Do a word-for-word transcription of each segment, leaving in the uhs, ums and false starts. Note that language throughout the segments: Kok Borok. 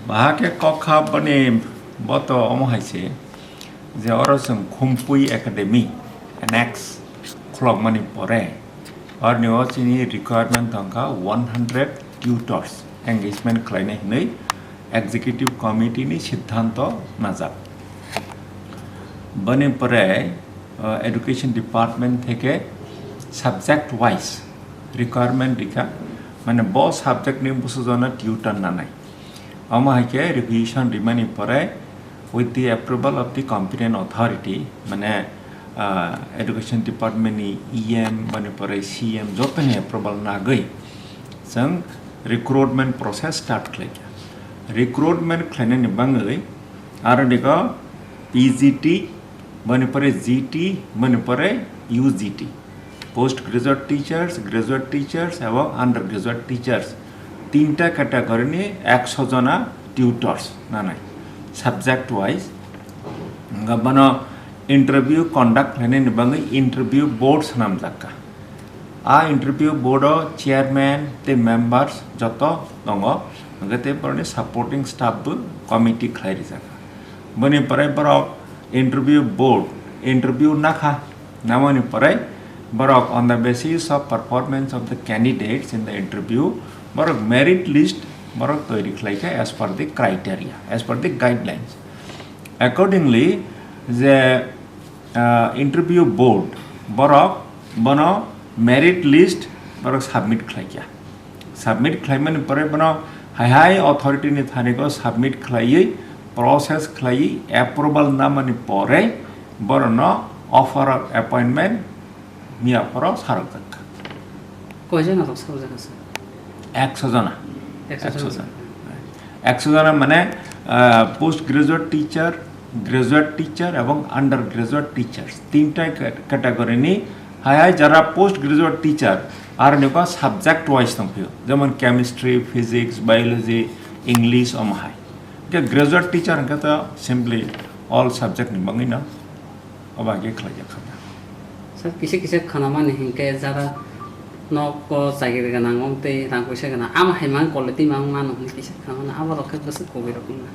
Bahai khe kok kha boni bo to omo hai se je oro chwng Khumpui Academy annex khulokmani pore oroni o chini requirement tongkha one hundred tutors engagement khlainai hinwi executive committee ni siddhanto najak. Boni pore, uh, education department theke subject wise requirement rikha, mane bo subject ni bwsajona tutor nanai. Omo hai khe requisition rimani pore with the approval of the competent authority, mane, uh, education department ni E M, boni pore C M jotoni approval nagwi chwng recruitment process start khlaikha. Recruitment khlainani bangwi aro digo P G T, boni pore G T, boni pore U G T, post graduate teachers, graduate teachers ebong undergraduate teachers, tinta category ni ekso jona tutors nanai subject wise. Hwnkhe bono interview conduct khlainani bagwi interview board swnamjak kha. A interview board o chairman tei members joto tongo, hwnkhe tei borokni supporting staff bo committee khlai rijak. Boni pore borok interview board interview nakha, namani pore borok on the basis of performance of the candidates in the interview borok merit list borok toiri khlai kha as per the criteria, as per the guidelines. Accordingly, je, ah, interview board borok bono merit list borok submit khlai kha. Submit khlaimani pore bono hai hai authority ni thani go submit khlaiwi process khlaiwi approval namani pore borokno offer of appointment miya phoro sarokjak kha. Koijon rok sarokjak kha, sir? Ekso jona. Ekso jona, Ekso sir. Jona. Ekso jona mane, ah, post graduate teacher, graduate teacher ebong undergraduate teachers. Tinta ca-, category ni hai hai jara post graduate teacher aroni bo subject wise tongphio. Jemon chemistry, physics, biology, English omo hai. Hwnkhe graduate teacher hwnkhe to simply all subject ni bagwi no. Obo hai khe khlaijak kha ta. Sir, kisa kisa khwnamani hinkhe jara nok o chakri gwnang wng tei rang puisa gwnang, amo hai mang quality mang mano hwnwi kisa khwnamani, abo rok khe bwswk kubui rok wngna.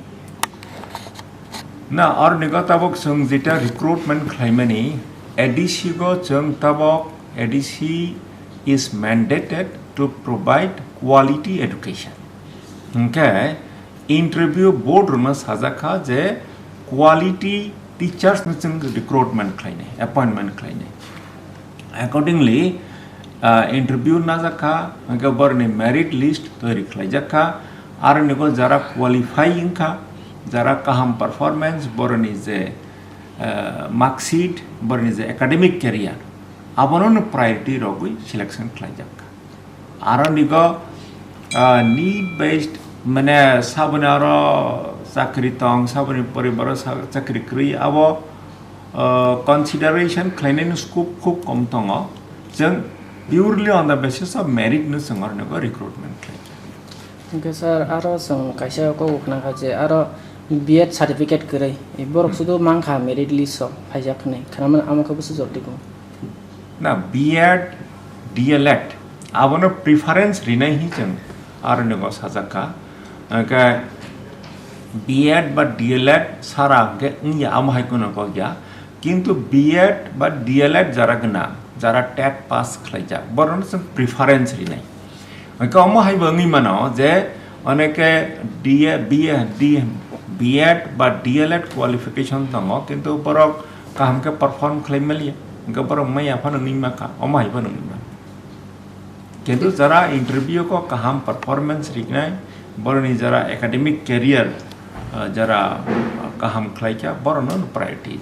Na, aroni go tabok chwng jeta recruitment khlaimani, A D C go chwng tabok, A D C is mandated to provide quality education. Hwnkhe interview board rokno sajak kha je quality teachers no chwng recruitment khlainai, appointment khlainai. Accordingly, ah, interview najak kha, hwnkhe borokni merit list toiri khlaijak kha, aroni go jara qualify wngkha, jara kaham performance, borokni je, ah, mark sheet, borokni je academic career, abono no priority rogwi selection khlaijak kha. Aroni go, ah, need based, mane saboni aro chakri tong, saboni poribaro sa-, chakri kwrwi, abo, ah, consideration khlainani scope khub kom tongo. Chwng purely on the basis of merit no chwng aroni go recruitment khlai kha. Hwnkhe sir, aro chwng kaisa kok khna kha je aro B Ed certificate kwrwi, borok sudu mankha merit list o phaijak hwnwi, khna mano amo khe bwswk jor twi kung? Na, B Ed, D L Ed, abono preference rinai hi chwng aroni go sajak kha. Hwnkhe B Ed ba D L Ed sara hwnkhe wngya, amo hai kheno kok ya. Kintu B Ed ba D L Ed jara gwnang, jara tet pass khlaijak, borokno chwng preference rinai. Hwnkhe omo hai bo wngwi mano je oneke D A, B A, D, B Ed ba D L Ed qualification tongo, kintu borok kaham khe perform khlai maliya, hwnkhe borok maya phano wngwi mankha, omo hai phano wngwi mano. Kintu jara interview ko kaham performance riknai, boroni jara academic career, ah, jara kaham khlaikha, borokno priority.